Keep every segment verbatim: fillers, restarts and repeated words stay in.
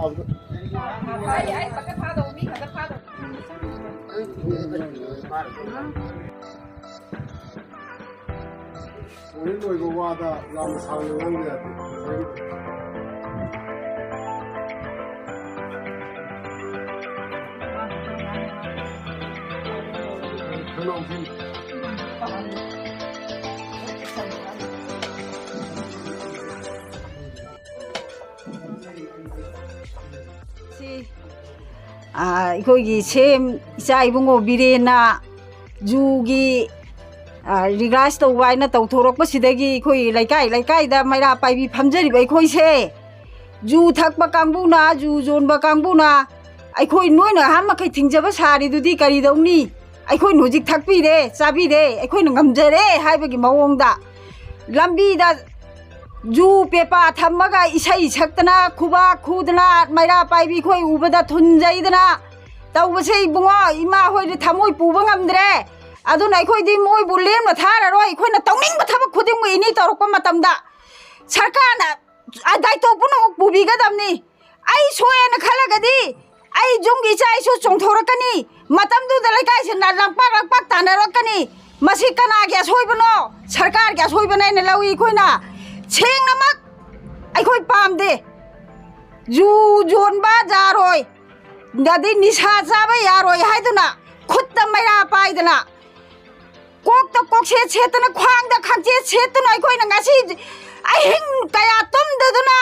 ꯂꯣꯏ ꯂꯣꯏꯕ ꯋꯥꯗ ꯌꯥꯝ ꯁꯥꯡꯅ ꯉꯥꯡꯕ ꯌꯥꯗꯦ꯫ ꯈꯅꯥꯎꯁꯤ ꯁꯤ, ꯑꯥ, ꯑꯩꯈꯣꯏꯒꯤ ꯁꯦꯝ ꯏꯆꯥ ꯏꯕꯨꯡꯉꯣ ꯕꯤꯔꯦꯟꯅ ꯖꯨꯒꯤ, ꯑꯥ, ꯔꯤꯒꯥꯏꯁ ꯇꯧꯕ ꯍꯥꯏꯅ ꯇꯧꯊꯣꯔꯛꯄꯁꯤꯗꯒꯤ ꯑꯩꯈꯣꯏ ꯂꯩꯀꯥꯏ ꯂꯩꯀꯥꯏꯗ ꯃꯩꯔꯥ ꯄꯥꯏꯕꯤ ꯐꯝꯖꯔꯤꯕ ꯑꯩꯈꯣꯏꯁꯦ, ꯖꯨ ꯊꯛꯄ ꯀꯥꯡꯕꯨꯅ, ꯖꯨ ꯌꯣꯟꯕ ꯀꯥꯡꯕꯨꯅ, ꯑꯩꯈꯣꯏ ꯅꯣꯏꯅ ꯑꯍꯥꯟ ꯃꯈꯩ ꯊꯤꯡꯖꯕ ꯁꯥꯔꯤꯗꯨꯗꯤ ꯀꯔꯤꯗꯧꯅꯤ? ꯑꯩꯈꯣꯏꯅ ꯍꯧꯖꯤꯛ ꯊꯛꯄꯤꯔꯦ, ꯆꯥꯕꯤꯔꯦ, ꯑꯩꯈꯣꯏꯅ ꯉꯝꯖꯔꯦ ꯍꯥꯏꯕꯒꯤ ꯃꯑꯣꯡꯗ ꯂꯝꯕꯤꯗ ꯖꯨ ꯄꯦꯄꯥ ꯊꯝꯃꯒ ꯏꯁꯩ ꯁꯛꯇꯅ, ꯈꯨꯕꯥꯛ ꯈꯨꯗꯅ, ꯃꯩꯔꯥ ꯄꯥꯏꯕꯤ ꯈꯣꯏ ꯎꯕꯗ ꯊꯨꯟꯖꯩꯗꯅ ꯇꯧꯕꯁꯦ, ꯏꯕꯨꯡꯉꯣ, ꯏꯃꯥ ꯍꯣꯏꯗꯤ ꯊꯃꯣꯏ ꯄꯨꯕ ꯉꯝꯗ꯭ꯔꯦ꯫ ꯑꯗꯨꯅ ꯑꯩꯈꯣꯏꯗꯤ ꯃꯣꯏꯕꯨ ꯂꯦꯝꯅ ꯊꯥꯔꯔꯣꯏ꯫ ꯑꯩꯈꯣꯏꯅ ꯇꯧꯅꯤꯡꯕ ꯊꯕꯛ ꯈꯨꯗꯤꯡꯃꯛ ꯏꯅꯤ ꯇꯧꯔꯛꯄ ꯃꯇꯝꯗ ꯁꯔꯀꯥꯔꯅ ꯗꯥꯏꯇꯣ ꯄꯨꯝꯅꯃꯛ ꯄꯨꯕꯤꯒꯗꯕꯅꯤ꯫ ꯑꯩ ꯁꯣꯛꯑꯦꯅ ꯈꯜꯂꯒꯗꯤ ꯑꯩ ꯌꯨꯝꯒꯤ ꯏꯆꯥ ꯏꯁꯨ ꯆꯣꯡꯊꯣꯔꯛꯀꯅꯤ꯫ ꯃꯇꯝꯗꯨꯗ ꯂꯩꯀꯥꯏꯁꯤꯅ ꯂꯝꯄꯥꯛ ꯂꯝꯄꯥꯛ ꯇꯥꯟꯅꯔꯛꯀꯅꯤ꯫ ꯃꯁꯤ ꯀꯅꯥꯒꯤ ꯑꯁꯣꯏꯕꯅꯣ? ꯁꯔꯀꯥꯔꯒꯤ ꯑꯁꯣꯏꯕꯅꯦꯅ ꯂꯧꯏ ꯑꯩꯈꯣꯏꯅ꯫ ꯁꯦꯡꯅꯃꯛ ꯑꯩꯈꯣꯏ ꯄꯥꯝꯗꯦ꯫ ꯖꯨ ꯌꯣꯟꯕ ꯌꯥꯔꯣꯏ, ꯑꯗꯩ ꯅꯤꯁꯥ ꯆꯥꯕ ꯌꯥꯔꯣꯏ ꯍꯥꯏꯗꯨꯅ ꯈꯨꯠꯇ ꯃꯩꯔꯥ ꯄꯥꯏꯗꯅ, ꯀꯣꯛꯇ ꯀꯣꯛꯁꯦꯠ ꯁꯦꯠꯇꯅ, ꯈ꯭ꯋꯥꯡꯗ ꯈꯥꯡꯆꯦꯠ ꯁꯦꯠꯇꯨꯅ ꯑꯩꯈꯣꯏꯅ ꯉꯁꯤ ꯑꯍꯤꯡ ꯀꯌꯥ ꯇꯨꯝꯗꯗꯨꯅ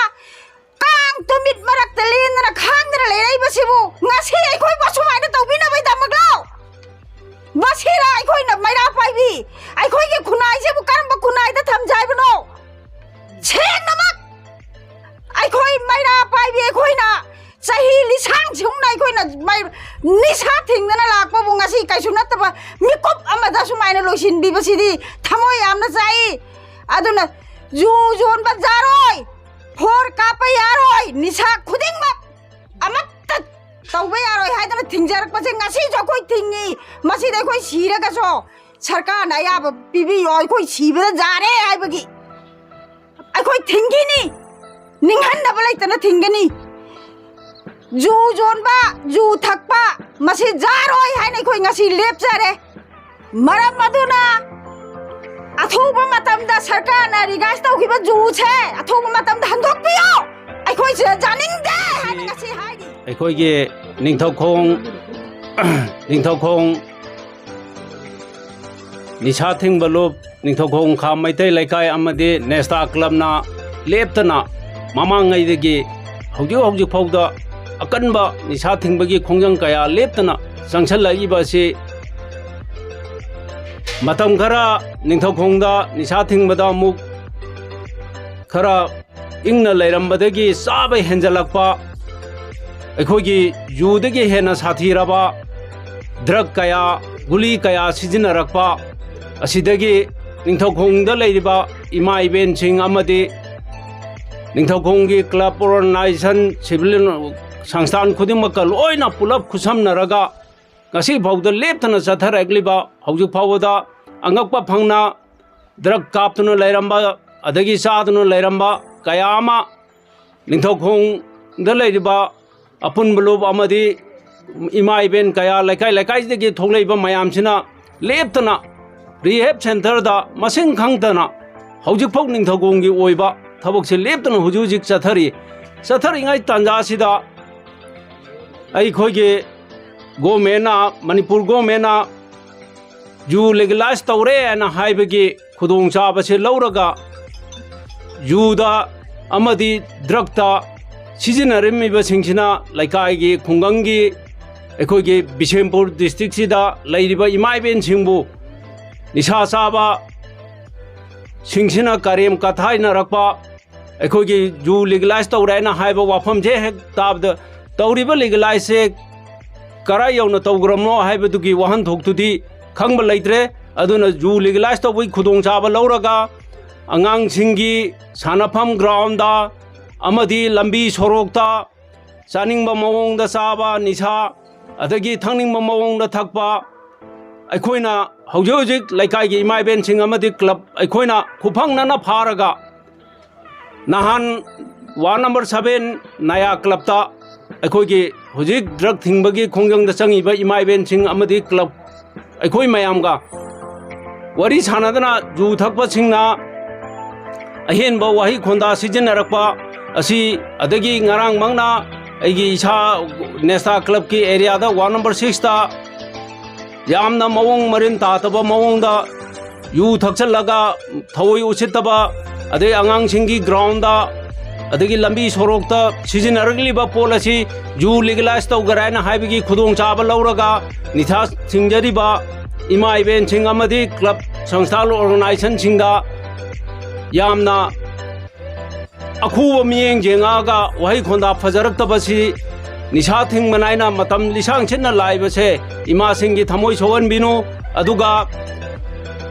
ꯀꯥꯡ ꯇꯨꯃꯤꯠ ꯃꯔꯛꯇ ꯂꯦꯟꯗꯅ ꯈꯥꯡꯗꯅ ꯂꯩꯔꯛꯏꯕꯁꯤꯕꯨ ꯉꯁꯤ ꯑꯩꯈꯣꯏꯕꯨ ꯑꯁꯨꯃꯥꯏꯅ ꯇꯧꯕꯤꯅꯕꯒꯤꯗꯃꯛꯂꯣ? ꯃꯁꯤꯔ ꯑꯩꯈꯣꯏꯅ ꯃꯩꯔꯥ ꯄꯥꯏꯕꯤ? ꯑꯩꯈꯣꯏꯒꯤ ꯈꯨꯟꯅꯥꯏꯁꯤꯕꯨ ꯀꯔꯝꯕ ꯈꯨꯟꯅꯥꯏꯗ ꯊꯝꯖꯦ ꯍꯥꯏꯕꯅꯣ? ꯁꯦꯡꯅꯃꯛ ꯑꯩꯈꯣꯏ ꯃꯩꯔꯥ ꯄꯥꯏꯕꯤ ꯑꯩꯈꯣꯏꯅ ꯆꯍꯤ ꯂꯤꯁꯥꯡ ꯁꯤꯒꯨꯝꯅ ꯑꯩꯈꯣꯏꯅ ꯃꯩ-, ꯅꯤꯁꯥ ꯊꯤꯡꯗꯅ ꯂꯥꯛꯄꯕꯨ ꯉꯁꯤ ꯀꯩꯁꯨ ꯅꯠꯇꯕ ꯃꯤꯀꯨꯞ ꯑꯃꯗ ꯁꯨꯃꯥꯏꯅ ꯂꯣꯏꯁꯤꯟꯕꯤꯕꯁꯤꯗꯤ ꯊꯃꯣꯏ ꯌꯥꯝꯅ ꯆꯥꯛꯏ꯫ ꯑꯗꯨꯅ ꯖꯨ ꯌꯣꯟꯕ ꯌꯥꯔꯣꯏ, ꯐꯣꯔ ꯀꯥꯞꯄ ꯌꯥꯔꯣꯏ, ꯅꯤꯁꯥ ꯈꯨꯗꯤꯡꯃꯛ ꯑꯃꯠꯇ ꯇꯧꯕ ꯌꯥꯔꯣꯏ ꯍꯥꯏꯗꯅ ꯊꯤꯡꯖꯔꯛꯄꯁꯦ ꯉꯁꯤꯁꯨ ꯑꯩꯈꯣꯏ ꯊꯤꯡꯉꯤ꯫ ꯃꯁꯤꯗ ꯑꯩꯈꯣꯏ ꯁꯤꯔꯒꯁꯨ ꯁꯔꯀꯥꯔꯅ ꯑꯌꯥꯕ ꯄꯤꯕꯤꯌꯣ, ꯑꯩꯈꯣꯏ ꯁꯤꯕꯗ ꯌꯥꯔꯦ ꯍꯥꯏꯕꯒꯤ ꯑꯩꯈꯣꯏ ꯊꯤꯡꯈꯤꯅꯤ, ꯅꯤꯡꯍꯟꯅꯕ ꯂꯩꯇꯅ ꯊꯤꯡꯒꯅꯤ꯫ ꯖꯨ ꯌꯣꯟꯕ, ꯖꯨ ꯊꯛꯄ, ꯃꯁꯤ ꯌꯥꯔꯣꯏ ꯍꯥꯏꯅ ꯑꯩꯈꯣꯏ ꯉꯁꯤ ꯂꯦꯞꯆꯔꯦ꯫ ꯃꯔꯝ ꯑꯗꯨꯅ ꯑꯊꯨꯕ ꯃꯇꯝꯗ ꯁꯔꯀꯥꯔꯅ ꯔꯤꯚꯥꯏꯁ ꯇꯧꯈꯤꯕ ꯖꯨꯁꯦ ꯑꯊꯨꯕ ꯃꯇꯝꯗ ꯍꯟꯗꯣꯛꯄꯤꯌꯨ꯫ ꯑꯩꯈꯣꯏ ꯁꯤꯗ ꯌꯥꯅꯤꯡꯗꯦ ꯍꯥꯏꯅ ꯉꯁꯤ ꯍꯥꯏꯔꯤ꯫ ꯑꯩꯈꯣꯏꯒꯤ ꯅꯤꯡꯊꯧꯈꯣꯡ, ꯅꯤꯡꯊꯧꯈꯣꯡ ꯅꯤꯁꯥ ꯊꯤꯡꯕ ꯂꯨꯞ, ꯅꯤꯡꯊꯧꯈꯣꯡ ꯈꯥ ꯃꯩꯇꯩ ꯂꯩꯀꯥꯏ ꯑꯃꯗꯤ ꯅꯦꯁꯇꯥ ꯀ꯭ꯂꯕꯅ ꯂꯦꯞꯇꯅ ꯃꯃꯥꯡꯉꯩꯗꯒꯤ ꯍꯧꯖꯤꯛ ꯍꯧꯖꯤꯛ ꯐꯥꯎꯗ ꯑꯀꯟꯕ ꯅꯤꯁꯥ ꯊꯤꯡꯕꯒꯤ ꯈꯣꯡꯖꯪ ꯀꯌꯥ ꯂꯦꯞꯇꯅ ꯆꯪꯁꯤꯜꯂꯛꯏꯕ ꯑꯁꯤ ꯃꯇꯝ ꯈꯔ ꯅꯤꯡꯊꯧꯈꯣꯡꯗ ꯅꯤꯁꯥ ꯊꯤꯡꯕꯗ ꯑꯃꯨꯛ ꯈꯔ ꯏꯪꯅ ꯂꯩꯔꯝꯕꯗꯒꯤ ꯆꯥꯕ ꯍꯦꯟꯖꯜꯂꯛꯄ, ꯑꯩꯈꯣꯏꯒꯤ ꯌꯨꯗꯒꯤ ꯍꯦꯟꯅ ꯁꯥꯊꯤꯔꯕ ꯗ꯭ꯔꯒ ꯀꯌꯥ, ꯒꯨꯂꯤ ꯀꯌꯥ ꯁꯤꯖꯤꯟꯅꯔꯛꯄ ꯑꯁꯤꯗꯒꯤ ꯅꯤꯡꯊꯧꯈꯣꯡꯗ ꯂꯩꯔꯤꯕ ꯏꯃꯥ ꯏꯕꯦꯟꯁꯤꯡ ꯑꯃꯗꯤ ꯅꯤꯡꯊꯧꯈꯣꯡꯒꯤ ꯀ꯭ꯂꯕ, ꯑꯣꯔꯒꯅꯥꯏꯖꯦꯁꯟ, ꯁꯤꯚꯤꯂꯤꯌꯟ ꯁꯪꯁꯊꯥꯟ ꯈꯨꯗꯤꯡꯃꯛꯀ ꯂꯣꯏꯅ ꯄꯨꯂꯞ ꯈꯨꯠꯁꯝꯅꯔꯒ ꯉꯁꯤ ꯐꯥꯎꯗ ꯂꯦꯞꯇꯅ ꯆꯠꯊꯔꯛꯂꯤꯕ, ꯍꯧꯖꯤꯛ ꯐꯥꯎꯕꯗ ꯑꯉꯛꯄ ꯐꯪꯅ ꯗ꯭ꯔꯒ ꯀꯥꯞꯇꯨꯅ ꯂꯩꯔꯝꯕ, ꯑꯗꯒꯤ ꯆꯥꯗꯨꯅ ꯂꯩꯔꯝꯕ ꯀꯌꯥ ꯑꯃ ꯅꯤꯡꯊꯧꯈꯣꯡꯗ ꯂꯩꯔꯤꯕ ꯑꯄꯨꯟꯕ ꯂꯨꯞ ꯑꯃꯗꯤ ꯏꯃꯥ ꯏꯕꯦꯟ ꯀꯌꯥ, ꯂꯩꯀꯥꯏ ꯂꯩꯀꯥꯏꯗꯒꯤ ꯊꯣꯛꯂꯛꯏꯕ ꯃꯌꯥꯝꯁꯤꯅ ꯂꯦꯞꯇꯅ ꯔꯤꯍꯦꯕ ꯁꯦꯟꯇꯔꯗ ꯃꯁꯤꯡ ꯈꯪꯗꯅ ꯍꯧꯖꯤꯛꯐꯥꯎ ꯅꯤꯡꯊꯧꯈꯣꯡꯒꯤ ꯑꯣꯏꯕ ꯊꯕꯛꯁꯦ ꯂꯦꯞꯇꯅ ꯍꯧꯖꯤꯛ ꯍꯧꯖꯤꯛ ꯆꯠꯊꯔꯤ꯫ ꯆꯠꯊꯔꯤꯉꯩ ꯇꯥꯟꯖꯥꯁꯤꯗ ꯑꯩꯈꯣꯏꯒꯤ ꯒꯣꯃꯦꯟꯅ, ꯃꯅꯤꯄꯨꯔ ꯒꯣꯃꯦꯟꯅ ꯖꯨ ꯂꯤꯒꯦꯂꯥꯏꯁ ꯇꯧꯔꯦ ꯍꯥꯏꯅ ꯍꯥꯏꯕꯒꯤ ꯈꯨꯗꯣꯡꯆꯥꯕꯁꯦ ꯂꯧꯔꯒ ꯖꯨꯗ ꯑꯃꯗꯤ ꯗ꯭ꯔꯒꯇ ꯁꯤꯖꯤꯟꯅꯔꯝꯃꯤꯕꯁꯤꯡꯁꯤꯅ ꯂꯩꯀꯥꯏꯒꯤ, ꯈꯨꯡꯒꯪꯒꯤ, ꯑꯩꯈꯣꯏꯒꯤ ꯕꯤꯁꯦꯝꯄꯨꯔ ꯗꯤꯁꯇ꯭ꯔꯤꯛꯁꯤꯗ ꯂꯩꯔꯤꯕ ꯏꯃꯥ ꯏꯕꯦꯟꯁꯤꯡꯕꯨ ꯅꯤꯁꯥ ꯆꯥꯕ ꯁꯤꯡꯁꯤꯅ ꯀꯔꯦꯝ ꯀꯊꯥꯏꯅꯔꯛꯄ, ꯑꯩꯈꯣꯏꯒꯤ ꯖꯨ ꯂꯤꯒꯦꯂꯥꯏꯁ ꯇꯧꯔꯦ ꯍꯥꯏꯅ ꯍꯥꯏꯕ ꯋꯥꯐꯝꯁꯦ ꯍꯦꯛ ꯇꯥꯕꯗ ꯇꯧꯔꯤꯕ ꯂꯤꯒꯦꯂꯥꯏꯁꯁꯦ ꯀꯔꯥꯏ ꯌꯧꯅ ꯇꯧꯈ꯭ꯔꯕꯅꯣ ꯍꯥꯏꯕꯗꯨꯒꯤ ꯋꯥꯍꯟꯊꯣꯛꯇꯨꯗꯤ ꯈꯪꯕ ꯂꯩꯇ꯭ꯔꯦ꯫ ꯑꯗꯨꯅ ꯖꯨ ꯂꯤꯒꯦꯂꯥꯏꯁ ꯇꯧꯕꯒꯤ ꯈꯨꯗꯣꯡꯆꯥꯕ ꯂꯧꯔꯒ ꯑꯉꯥꯡꯁꯤꯡꯒꯤ ꯁꯥꯟꯅꯐꯝ ꯒ꯭ꯔꯥꯎꯟꯗ ꯑꯃꯗꯤ ꯂꯝꯕꯤ ꯁꯣꯔꯣꯛꯇ ꯆꯥꯅꯤꯡꯕ ꯃꯑꯣꯡꯗ ꯆꯥꯕ, ꯅꯤꯁꯥ, ꯑꯗꯒꯤ ꯊꯛꯅꯤꯡꯕ ꯃꯑꯣꯡꯗ ꯊꯛꯄ, ꯑꯩꯈꯣꯏꯅ ꯍꯧꯖꯤꯛ ꯍꯧꯖꯤꯛ ꯂꯩꯀꯥꯏꯒꯤ ꯏꯃꯥ ꯏꯕꯦꯟꯁꯤꯡ ꯑꯃꯗꯤ ꯀ꯭ꯂꯕ ꯑꯩꯈꯣꯏꯅ ꯈꯨꯐꯪꯅꯅ ꯐꯥꯔꯒ ꯅꯍꯥꯟ ꯋꯥꯔꯗ ꯅꯝꯕꯔ ꯁꯚꯦꯟ ꯅꯌꯥ ꯀ꯭ꯂꯕꯇ ꯑꯩꯈꯣꯏꯒꯤ ꯍꯧꯖꯤꯛ ꯗ꯭ꯔꯒ ꯊꯤꯡꯕꯒꯤ ꯈꯣꯡꯖꯪꯗ ꯆꯪꯉꯤꯕ ꯏꯃꯥ ꯏꯕꯦꯟꯁꯤꯡ ꯑꯃꯗꯤ ꯀ꯭ꯂꯕ, ꯑꯩꯈꯣꯏ ꯃꯌꯥꯝꯒ ꯋꯥꯔꯤ ꯁꯥꯟꯅꯗꯅ ꯌꯨ ꯊꯛꯄꯁꯤꯡꯅ ꯑꯍꯦꯟꯕ ꯋꯥꯍꯩ ꯈꯣꯟꯗꯥ ꯁꯤꯖꯤꯟꯅꯔꯛꯄ ꯑꯁꯤ, ꯑꯗꯒꯤ ꯉꯔꯥꯡꯃꯛꯅ ꯑꯩꯒꯤ ꯏꯁꯥ ꯅꯦꯁꯇꯥ ꯀ꯭ꯂꯕꯀꯤ ꯑꯦꯔꯤꯌꯥꯗ ꯋꯥꯔꯗ ꯅꯝꯕꯔ ꯁꯤꯛꯁꯇ ꯌꯥꯝꯅ ꯃꯑꯣꯡ ꯃꯔꯤꯟ ꯇꯥꯗꯕ ꯃꯑꯣꯡꯗ ꯌꯨ ꯊꯛꯆꯜꯂꯒ ꯊꯑꯣꯏ ꯎꯁꯤꯠꯇꯕ, ꯑꯗꯩ ꯑꯉꯥꯡꯁꯤꯡꯒꯤ ꯒ꯭ꯔꯥꯎꯟꯗ, ꯑꯗꯒꯤ ꯂꯝꯕꯤ ꯁꯣꯔꯣꯛꯇ ꯁꯤꯖꯤꯟꯅꯔꯛꯂꯤꯕ ꯄꯣꯠ ꯑꯁꯤ ꯌꯨ ꯂꯤꯒꯦꯂꯥꯏꯁ ꯇꯧꯈ꯭ꯔꯦ ꯍꯥꯏꯅ ꯍꯥꯏꯕꯒꯤ ꯈꯨꯗꯣꯡꯆꯥꯕ ꯂꯧꯔꯒ ꯅꯤꯁꯥ ꯊꯤꯡꯖꯔꯤꯕ ꯏꯃꯥ ꯏꯕꯦꯟꯁꯤꯡ ꯑꯃꯗꯤ ꯀ꯭ꯂꯕ, ꯁꯪꯁꯊꯥꯟ, ꯑꯣꯔꯒꯅꯥꯏꯖꯦꯁꯟꯁꯤꯡꯗ ꯌꯥꯝꯅ ꯑꯈꯨꯕ ꯃꯤꯠꯌꯦꯡ ꯌꯦꯡꯉꯛꯑꯒ ꯋꯥꯍꯩ ꯈꯣꯟꯗꯥ ꯐꯖꯔꯛꯇꯕꯁꯤ, ꯅꯤꯁꯥ ꯊꯤꯡꯕ ꯅꯥꯏꯅ ꯃꯇꯝ ꯂꯤꯁꯥꯡ ꯁꯤꯠꯅ ꯂꯥꯛꯏꯕꯁꯦ ꯏꯃꯥꯁꯤꯡꯒꯤ ꯊꯃꯣꯏ ꯁꯣꯛꯍꯟꯕꯤꯅꯨ꯫ ꯑꯗꯨꯒ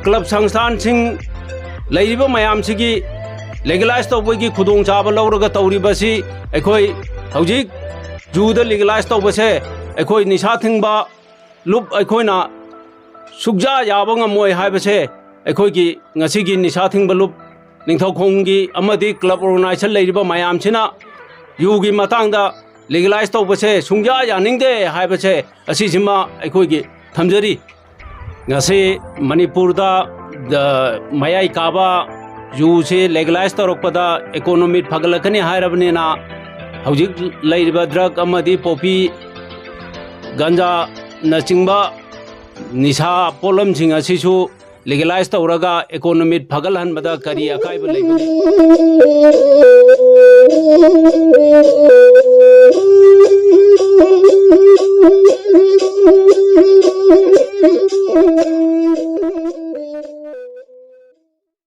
ꯀ꯭ꯂꯕ, ꯁꯪꯁꯊꯥꯟꯁꯤꯡ ꯂꯩꯔꯤꯕ ꯃꯌꯥꯝꯁꯤꯒꯤ ꯂꯤꯒꯦꯂꯥꯏꯁ ꯇꯧꯕꯒꯤ ꯈꯨꯗꯣꯡꯆꯥꯕ ꯂꯧꯔꯒ ꯇꯧꯔꯤꯕꯁꯤ, ꯑꯩꯈꯣꯏ ꯍꯧꯖꯤꯛ ꯌꯨꯗ ꯂꯤꯒꯦꯂꯥꯏꯁ ꯇꯧꯕꯁꯦ, ꯑꯩꯈꯣꯏ ꯅꯤꯁꯥ ꯊꯤꯡꯕ ꯂꯨꯞ ꯑꯩꯈꯣꯏꯅ ꯁꯨꯛꯌꯥ ꯌꯥꯕ ꯉꯝꯃꯣꯏ ꯍꯥꯏꯕꯁꯦ, ꯑꯩꯈꯣꯏꯒꯤ ꯉꯁꯤꯒꯤ ꯅꯤꯁꯥ ꯊꯤꯡꯕ ꯂꯨꯞ ꯅꯤꯡꯊꯧꯈꯣꯡꯒꯤ ꯑꯃꯗꯤ ꯀ꯭ꯂꯕ ꯑꯣꯔꯒꯅꯥꯏꯖꯦꯁꯟ ꯂꯩꯔꯤꯕ ꯃꯌꯥꯝꯁꯤꯅ ꯌꯨꯒꯤ ꯃꯇꯥꯡꯗ ꯂꯤꯒꯦꯂꯥꯏꯁ ꯇꯧꯕꯁꯦ ꯁꯨꯡꯌꯥ ꯌꯥꯅꯤꯡꯗꯦ ꯍꯥꯏꯕꯁꯦ, ꯑꯁꯤꯁꯤꯃ ꯑꯩꯈꯣꯏꯒꯤ ꯊꯝꯖꯔꯤ꯫ ꯉꯁꯤ ꯃꯅꯤꯄꯨꯔꯗ, ꯗ, ꯃꯌꯥꯏ ꯀꯥꯕ ꯌꯨꯁꯤ ꯂꯤꯒꯦꯂꯥꯏꯁ ꯇꯧꯔꯛꯄꯗ ꯏꯀꯣꯅꯣꯃꯤ ꯐꯒꯠꯂꯛꯀꯅꯤ ꯍꯥꯏꯔꯕꯅꯤꯅ, ꯍꯧꯖꯤꯛ ꯂꯩꯔꯤꯕ ꯗ꯭ꯔꯒ ꯑꯃꯗꯤ ꯄꯣꯄꯤ, ꯒꯟꯖꯥꯅꯆꯤꯡꯕ ꯅꯤꯁꯥ ꯄꯣꯠꯂꯝꯁꯤꯡ ꯑꯁꯤꯁꯨ ꯂꯤꯒꯦꯂꯥꯏꯁ ꯇꯧꯔꯒ ꯏꯀꯣꯅꯣꯃꯤ ꯐꯒꯠꯍꯟꯕꯗ ꯀꯔꯤ ꯑꯀꯥꯏꯕ ꯂꯩꯕꯒꯦ?